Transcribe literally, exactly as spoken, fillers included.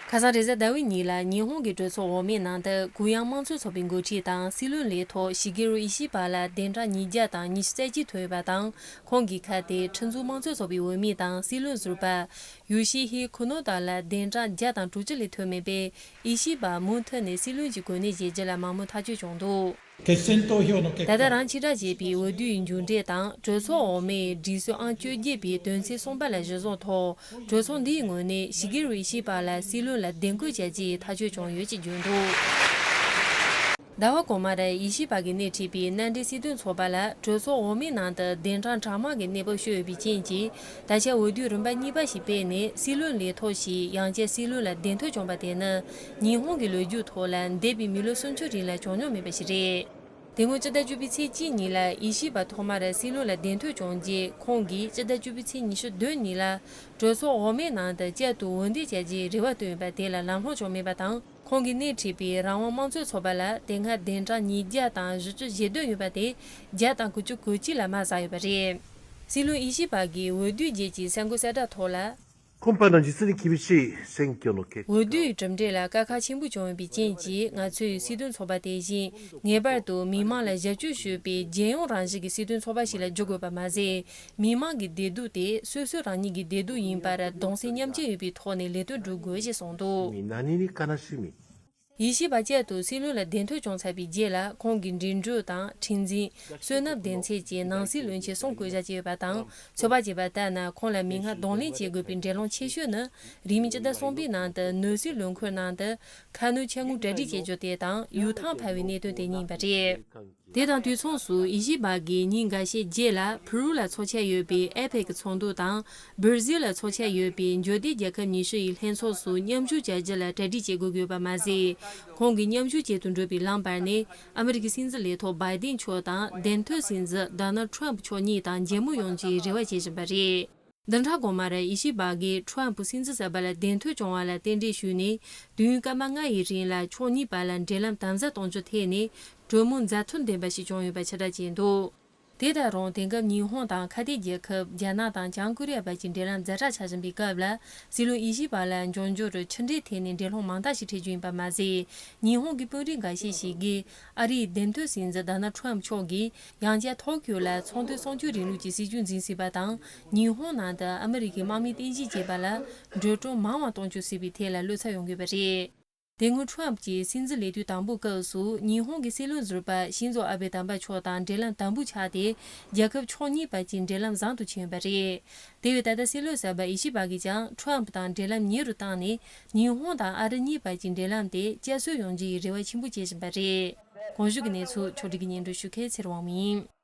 ཁ་སང་རེས་གཟའ་ཟླ་བའི་ཉིན་ལ་ཉི་ཧོང་གི་གྲོས་ཚོགས་འོག་མའི་ནང་དུ་གུ་ཡངས་དམངས་གཙོའི་ཚོགས་པའི་འགོ་ཁྲིད་དང་སྲིད་བློན་ལས་ཐོག་ཤི་གེ་རུ་ཨི་ཤི་བ་ལ་གདན་གྲངས་ཉིས་བརྒྱ་དང་ཉི་ཤུ་རྩ་གཅིག་ཐོབ་ཡོད་པ་དང་། ཁོང་གི་ཁ་དེ་ཁྲིམས་འཛུགས་དམངས་གཙོའི་ཚོགས་པའི་འོས་མི་དང་སྲིད་བློན་ཟུར་པ་ཡོ་ཤི་ཧི་ཁུ་ནོ་ད་ལ་གདན་གྲངས་བརྒྱ་དང་དྲུག་ཅུ་ལས་ཐོབ་མེད་པས། ཨི་ཤི་བ་མུ་མཐུད་ནས་སྲིད་བློན་གྱི་གོ་གནས་བཞེས་རྒྱུ་ལ་མང་མོས་ཐག་གཅོད་བྱུང་འདུག། 決選投票の結果、 ད་ལྟ་རང་ཕྱིར་བསྒྲགས་བྱས་པའི་འོས་བསྡུའི་མཇུག་འབྲས་དང་། གྲོས་ཚོགས་འོག་མའི་སྒྲིག་སྲོལ་ཨང་བཅོ་བརྒྱད་པའི་དོན་ཚན་གསུམ་པ་ལ་གཞི་བཟུང་ཐོག། གྲོས་ཚོགས་འདིའི་ངོས་ནས་ཤི་གེ་རུ་ཨི་ཤི་བ་ལ་སྲིད་བློན་ལ་གདན་འཁོད་བྱ་རྒྱུའི་ཐག་གཅོད་བྱུང་ཡོད་ཅེས་བརྗོད་འདུག། ཟླ་བ་གོང་མར་ཨི་ཤི་བ་གིས་སྣེ་ཁྲིད་པའི་མནའ་འབྲེལ་སྲིད་དོན་ཚོགས་པ་ལ་གྲོས་ཚོགས་འོག་མའི་ནང་དུ་གདན་གྲངས་གྲངས་མང་གི་གནས་བབ་ཤོར་ཡོད་པའི་རྐྱེན་གྱིས། ད་ཆ་འོས་བསྡུའི་རིམ་པ་གཉིས་པ་ཞིག་སྤེལ་ནས་སྲིད་བློན་ལས་ཐོག་ཞིག་ཡང་བསྐྱར་སྲིད་བློན་ལ་གདན་འཁོད་བྱུང་བ་དེ་ནི། ཉི་ཧོང་གི་ལོ་རྒྱུས་ཐོག་ལ་འདས་པའི་མི་ལོ་སུམ་ཅུ་རིང་ལ་བྱུང་མྱོང་མེད་པ་ཞིག་རེད། དེ་སྔོན་སྤྱི་ཟླ་བཅུ་པའི་ཚེས་གཅིག་ཉིན་ལ་ཨི་ཤི་བ་ཐོག་མར་སྲིད་བློན་ལ་གདན་འཁོད་བྱུང་རྗེས། ཁོང་གིས་སྤྱི་ཟླ་བཅུ་པའི་ཚེས་ཉི་ཤུ་བདུན་ཉིན་ལ་གྲོས་ཚོགས་འོག་མའི་ནང་དུ་བསྐྱར་དུ་འོས་འདེམས་བྱ་རྒྱུའི་རེ་བ་བཏོན་ཡོད་པ་དེ་ལ་ལམ་ལྷོང་བྱུང་མེད་པ་དང་། ཁོང་གིས་སྣེ་ཁྲིད་པའི་རང་དབང་དམངས་གཙོའི་ཚོགས་པ་ལ་དེ་སྔ་གདན་གྲངས་ཉིས་བརྒྱ་དང་བཞི་བཅུ་ཞེ་བདུན་ཡོད་པ་དེ་བརྒྱ་དང་དགུ་བཅུ་གོ་གཅིག་ལ་མར་ཟག་ཡོད་པ་རེད། སྲིད་བློན་ཨི་ཤི་བ་གིས་འོས་བསྡུའི་རྗེས་ཀྱི་གསར་འགོད་གསལ་བསྒྲགས་ཐོག་ལ། 今般の実に厳しい選挙の結果、 འོས་བསྡུའི་གྲུབ་འབྲས་ལ་དཀའ་ཁག་ཆེན་པོ་བྱུང་ཡོད་པའི་རྐྱེན་གྱིས། ང་ཚོས་སྲིད་དོན་ཚོགས་པ་དེ་བཞིན་ངེས་པར་དུ་མི་མང་ལ་ཞབས་ཞུ་ཞུ་བའི་རྒྱལ་ཡོངས་རང་བཞིན་གྱི་སྲིད་དོན་ཚོགས་པ་ཞིག་ལ་འགྱུར་དགོས་པ་མ་ཟད། མི་མང་གི་བདེ་སྡུག་དེ་སོ་སོ་རང་ཉིད་ཀྱི་བདེ་སྡུག་ཡིན་པར་གདུང་སེམས་མཉམ་སྐྱེད་ཡོད་པའི་ཐོག་ནས་ལས་དོན་སྒྲུབ་དགོས་ཞེས་གསུངས་འདུག། 何に悲しみ ཡེ་ཤུ་པ་བཅས་དུ་སྲིད་བློན་ལ་གདན་འཐོན་བྱུང་ཚར་བའི་རྗེས་ལ། ཁོང་གིས་འགྲིམ་འགྲུལ་དང་། ཁྲིམས་འཛིན། བསོད་ནམས་ལྡན་ཚད་བཅས་ནང་སྲིད་བློན་ཆེན་གསུམ་བསྐོ་བཞག་བྱས་ཡོད་པ་དང་། ཚོད་དཔག་བྱས་པ་ལྟར་ན། ཁོང་ལ་མིག་སྔར་གདོང་ལེན་བྱེད་དགོས་པའི་འབྲེལ་ལམ་ཆེ་ཤོས་ནི། རིང་མིན་སྤྱི་ཟླ་གསུམ་པའི་ནང་དུ་ནོར་སྲིད་ལུང་ཁུལ་ནང་དུ་ཁ་སྣོན་འཆར་དངུལ་གྲ་སྒྲིག་བྱེད་རྒྱུ་དེ་དང་། ཡུལ་ཐང་འཕར་བའི་གནད་དོན་དེ་གཉིས་ཡིན་པ་རེད། དེ་དང་དུས་མཚུངས་སུ། ཡེ་ཤུ་པ་གིས་ཉིན་འགའ་ཤས་རྗེས་ལ་ཕུ་རུ་ལ་འཚོགས་འཆར་ཡོད་པའི་ཨེ་པེག་ཚོགས་འདུ་དང་། སྦིར་ཟིལ་ལ་འཚོགས་འཆར་ཡོད་པའི་འབྱོར་ལྡན་རྒྱལ་ཁབ་ཉི་ཤུ་ཡི་ལྷན་ཚོགས་སུ་མཉམ་ཞུགས་བྱ་རྒྱུ་ལ་གྲ་སྒྲིག་བྱེད་དགོས་ཀྱི་ཡོད་པ་མ་ཟད། ཁོང་གིས་མཉམ་ཞུགས་བྱེད་དུ་འགྲོ་བའི་ལམ་བར་ནས། ཨ་མི་རི་ཀའི་སྲིད་འཛིན་ལས་ཐོག་བྷའི་ཏིན་མཆོག་དང་། གདན་ཐོན་སྲིད་འཛིན་ཌོ་ནལ་ཁྲམ་མཆོག་གཉིས་དང་མཇལ་མོ་ཡོང་རྒྱུའི་རེ་བ་བྱེད་བཞིན་པ་རེད། བདུན་ཕྲག་གོང་མར་ཡེ་ཤུ་པ་གིས་ཁྲམ་སྲིད་འཛིན་གསར་པ་ལ་གདན་འཐོན་བྱུང་བ་ལ་རྟེན་འབྲེལ་ཞུས་ནས། དུས་ཡུན་སྐར་མ་ལྔ་ཡི་རིང་ལ་ཕྱོགས་གཉིས་བར་ལ་འབྲེལ་ལམ་དམ་ཟབ་གཏོང་རྒྱུ་ཐད་ནས་གྲོས་མོལ་མཛའ་མཐུན་ལྡན་པ་ཞིག་བྱུང་ཡོད་པ་ཕྱིར་བསྒྲགས་བྱས་འདུག། དེ་ལྟར་རུང་། དེང་སྐབས་ཉི་ཧོང་དང་ཁ་གཏད་རྒྱལ་ཁབ་རྒྱ་ནག་དང་བྱང་ཀོ་རི་ཡ་བར་གྱི་འབྲེལ་ལམ་ཛ་དྲག་ཆགས་བཞིན་པའི་སྐབས་ལ། སྲིད་བློན་ཡེ་ཤུ་པ་ལ་འབྱུང་འགྱུར་ཕྱི་འབྲེལ་ཐད་ནས་འབྲེལ་ལྷོངས་མང་དག་ཞིག་འཕྲད་རྒྱུ་ཡིན་པ་མ་ཟད། ཉི་ཧོང་གི་དཔོན་རིགས་འགའ་ཤས་ཤིག་གིས། ཨ་རིའི་གདན་ཐོན་སྲིད་འཛིན་ཌོ་ནལ་ཁྲམ་མཆོག་གིས་ཡང་བསྐྱར་ཐོ་ཀིའོ་ལ་ཚོང་དོན་གསུམ་བཅུའི་རིང་ལུགས་ཀྱི་སྲིད་ཇུས་འཛིན་སྲིད་པ་དང་། ཉི་ཧོང་ནང་དུ་ཨ་མི་རི་ཀའི་དམག་མི་རྟེན་གཞི་བྱེད་པ་ལ་འགྲོ་གྲོན་མང་བ་གཏོང་རྒྱུ་ཟེར་བའི་ཐད་ལ་བློ་འཚབ་ཡོང་གི་ཡོད་པ་རེད། དེ་སྔོན་ཁྲམ་གྱི་སྲིད་འཛིན་ལས་དུས་དང་པོའི་སྐབས་སུ། ཉི་ཧོང་གི་སྲིད་བློན་ཟུར་པ་ཤིན་ཛོ་ཨ་བེ་དམ་པ་མཆོག་དང་འབྲེལ་ལམ་དམ་པོ་ཆགས་ཏེ། རྒྱལ་ཁབ་ཕྱོགས་གཉིས་བར་གྱི་འབྲེལ་ལམ་བཟང་དུ་ཕྱིན་ཡོད་པ་རེད། དེ་བས་ད་ལྟ་སྲིད་བློན་གསར་པ་ཡེ་ཤུ་པ་གིས་ཀྱང་ཁྲམ་དང་འབྲེལ་ལམ་ཉེ་རུ་བཏང་ནས། ཉི་ཧོང་དང་ཨ་རི་གཉིས་བར་གྱི་འབྲེལ་ལམ་དེ་བསྐྱར་གསོ་ཡོང་རྒྱུའི་རེ་བ་ཆེན་པོ་བྱེད་བཞིན་པ་རེད། གོང་ཞུས་ཀྱི་གནས་ཚུལ་ཕྱོགས་སྒྲིག་གིས་སྙན་སྒྲོན་ཞུ་མཁན་ཚེ་རིང་དབང་མོ་ཡིན།